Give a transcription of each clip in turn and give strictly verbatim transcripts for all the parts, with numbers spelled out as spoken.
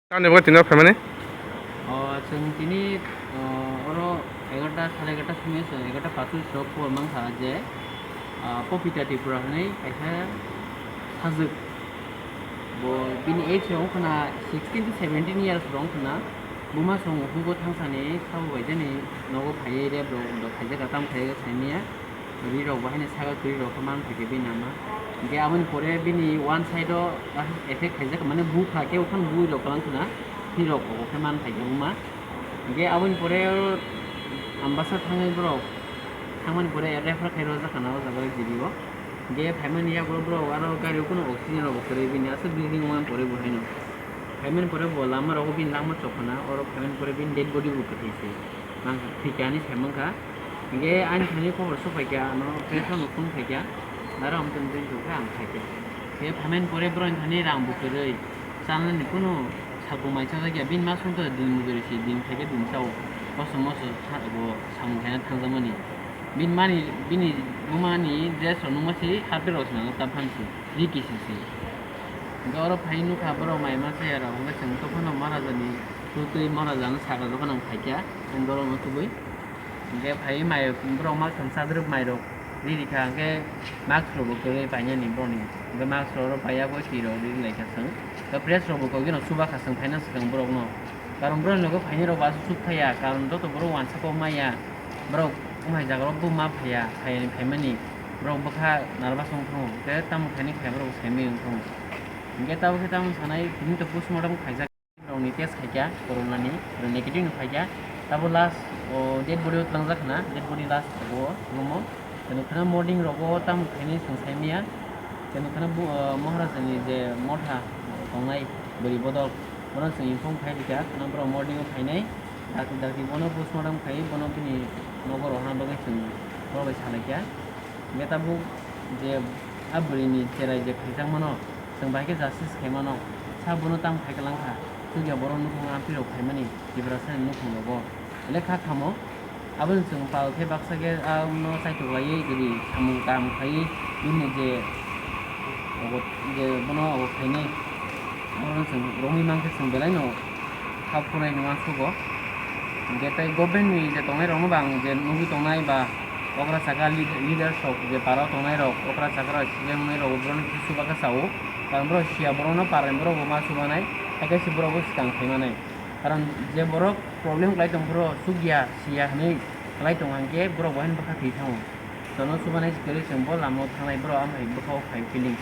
Tamni bagwi tini o phaimani? O, chwng tini, o, oro egarota, sare egarota somoi, chwng egarota pachis o khobor mankha je, ah, Popita Tripura hwnwi kaisa sajwk. Bo bini age rok wngkha na sixteen to seventeen years rok wngkha na. Buma chwng hugo thangsani sabo bai jani nogo phaiwi rep rok khaijak, tamo khaijak saimanya. Ri rok bo haino saka kwrwi rok khe man phaikhe bini ama. Hinkhe aboni pore bini one side o effect khaijak, mane bu kha khe, ukhano bui rok kwlang khna, hi rok khe man phaikhe buma. Hinkhe aboni pore o Ambassa thangwi borok thangmani pore refer khai rwjak khna o jaga G B o. Hinkhe phaimani yago borok aro gari o kunu oxygen rok bo kwrwi bini aswk bleeding wngmani pore bo haino. Phaimani pore bo lama rogo bini langma chok khna, oro phaimani pore bini dead body bo kwthwi se. Mang thwikha hinwi sai mankha. Hinkhe ani thani khobor sokphaikha, ano press no phone khaikha, naro amtwng twi tongkha ang khaikha. Hinkhe phaimani pore boroni thani rang bo kwrwi, chanani kunu sakbo mai chajakya, bini ma songkha din mujuri si, din khaikhe din chao, kosom moso bo samung khaina thangjakmani. Bini mani, bini bumani dress rok nungma si, carpet rok se nang tap phan si, ri kisi si. Hinkhe oro phai nukha borok mai ma chaya rok, hinkhe chwng tongphano Maharajani twtwi Maharajano sakha jokhon ang phaikha, ang borokno tubui. Hinkhe phai mai borok ma thang chadrwk mai rok ri rikha, hinkhe mask rok bo kwrwi painani borokni. Hinkhe mask rok oro paiya bo si rok ri laikha chwng. Hinkhe press rok bo kogeno chuba kha chwng phaina swkang borokno. Karon borokni loge phainai rok bo aswk chuk thaya, karon joto borok wansa kok maya. Borok wng hai jaga rok bo ma phaiya, phaiyani phaimani. Borok bwkha nervous wng thango, tei tamo khainai khe borok saimai wng thango. Hinkhe tabuk khe tamo sanai, tini to postmortem khaijak. Borokni test khaikha, corona ni, borok negative no phaikha. Tabo last, o, dead body o twlangjak khna, dead body last o room o. Tei nukha na morning rogo tamo khainai chwng saimaya. Tei nukha na bo, o, Maharajani je motha tongnai bwrwi bodol, bono chwng inform khai rikha, khna borok morning o phainai. Dakti dakti bono postmortem khai, bono bini nogo rohorna bagwi chwng borok bai salaikha. Hinkhe tabuk je a bwrwini cherai je khaijakmano, chwng bai khe justice khaimano, sa bono tamo khai kwlangkha, chukya borok nukhung ampirok phaimani Tiprasani nukhung rogo. Belai kha khamo, aboni chwng pal khe baksa khe ano chaitok laiwi giri samung kaam khaiwi bini je obo je bono obo khainai, abono chwng romwi mankhe chwng belaino kha phunai ni uansukgo. Hinkhe tei government ni je tongnai rokno bo ang je nugwi tongnai ba okra chakra lead-, leaders rok je para o tongnai rok, okra chakra sijak wngnai rok, borok no khe chuba khe chao. Karon borok siya borok no para ni borok bo ma chubanai, hakhe se borok bo swkang khai manai. Karon je borok problem khlai tong phuru chukya, siya hinwi khlai tong hwnkhe borok bo haino bwkha twi thango. Jono chubanai se kwrwi chwng bo lama o thangnai borok, amhai bwkha o phai feeling.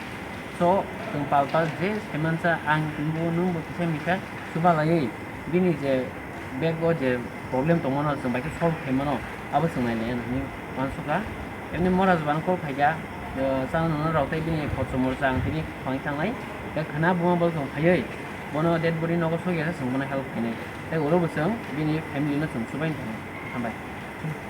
So, chwng pal pal je saimansa ang bo nwng bo kisa misa chuba laiwi bini je bag o je problem tongmano chwng bai khe solve khaimano abo chwng nai laiya hinwi uansukha. Emni Maharaj bo ano call khaikha, eh, chana nana rok tei bini khoroksa moroksa ang tini khwlai thangnai. Tei khwna buma bo chwng phaiwi bono dead body nogo sokya khe chwng bono help khainai. Tei oro bo chwng bini family no chwng chubaini thangnai. Hambai.